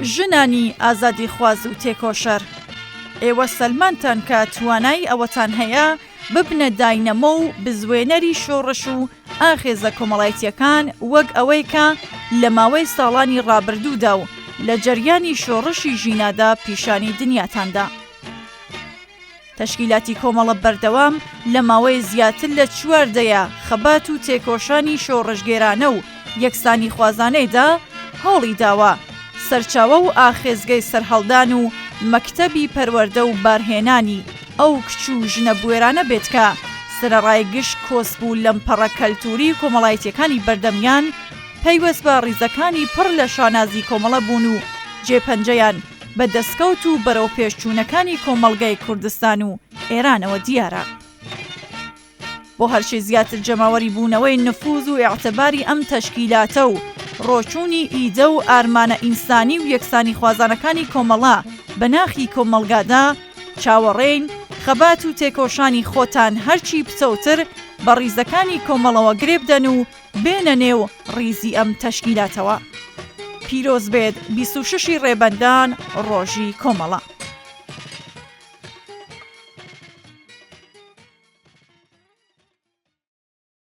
ژنانی ئازادیخواز و تێکۆشەر، ئێوە سەلماندتان کە توانای ئەوەتان هەیە ببنە داینەمۆ و بزوێنەری شۆڕش و ئاخێزە کۆمەڵایتیەکان وەک ئەوەی کە لە ماوەی ساڵانی ڕابردوودا و لە جەریانی شۆڕشی ژینادا پیشانی دنیاتان دا. تەشکیلاتی کۆمەڵە بەردەوام لە ماوەی زیاتر لە چوار دەیە خەبات و تێکۆشانی شۆڕشگێرانە و یەکسانیخوازانەیدا هەوڵی داوە سەرچاوە و ئاخێزگەی سەرهەڵدان و مەکتەبی پەروەردە و بارهێنانی ئەو کچ و ژنە بوێرانە بێت کە سەرەڕای گشت کۆسپ و لەمپەڕە کەلتووری و کۆمەڵایتیەکانی بەردەمیان پەیوەست بە ڕیزەکانی پڕ لە شانازی کۆمەڵە بوون و جێپەنجەیان بە دەسکەوت و بەرەوپێشچوونەکانی کۆمەڵگای کوردستان و ئێرانەوە دیارە. بۆ هەرچی زیاتر جەماوەری بوونەوەی نفوز و ئیعتباری ئەم تەشکیلاتە و ڕۆچوونی ئیدە و ئارمانە ئینسانی و یەکسانیخوازانەکانی کۆمەڵە بە ناخی کۆمەڵگادا، چاوەڕێین خەبات و تێکۆشانی خۆتان هەرچی پتەوتر بە ڕیزەکانی کۆمەڵەوە گرێ بدەن و بێنە نێو ڕیزی ئەم تەشکیلاتەوە. پیرۆز بێت 26 ی ڕێبەندان ڕۆژی کۆمەڵە.